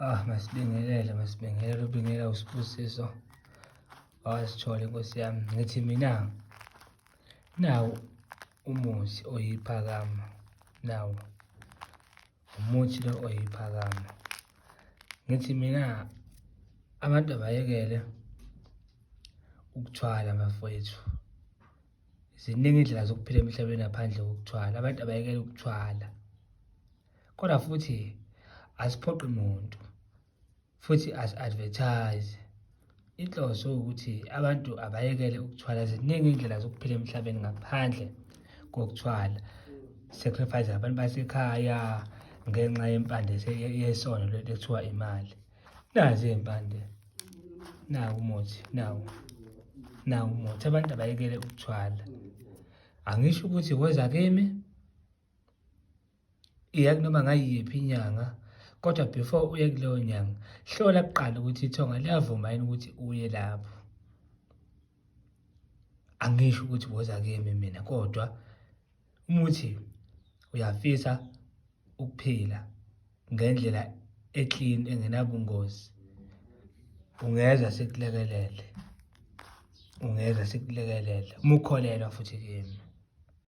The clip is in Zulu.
Ah, masibingelele, masibingelele, ubingelela uSibusiso. Wasithola inkosi yami. Ngithi mina nawu umuthi oyiphakama, nawu umuthi lo oyiphakama. Ngithi mina abantu abayekele ukuthwala bafowethu. Ziningi indlela zokuphila emhlabeni ngaphandle kokuthwala. Abantu abayekele ukuthwala. Kodwa futhi asiphoqi muntu futhi asi-advertise. Inhloso ukuthi abantu abayekele ukuthwala. Ziningi iy'ndlela zokuphila emhlabeni ngaphandle kokuthwala. Sacrifice abantu basekhaya ngenxa yempande yesono lento ekuthiwa imali. Nazi iy'mpande, nawu umuthi, nawu, nawu umuthi. Abantu abayekele ukuthwala. Angisho ukuthi woza kimi. Iya kunoma ngayiphi inyanga kodwa before uye kuleyo nyanga hlola kuqala ukuthi ithonga liyavuma yini ukuthi uye lapho. Angisho ukuthi woza kimi mina kodwa umuthi uyafisa ukuphila ngendlela e-clean engenabungozi ungeza sikulekelele, ungeza sikulekelele uma ukholelwa futhi kimi.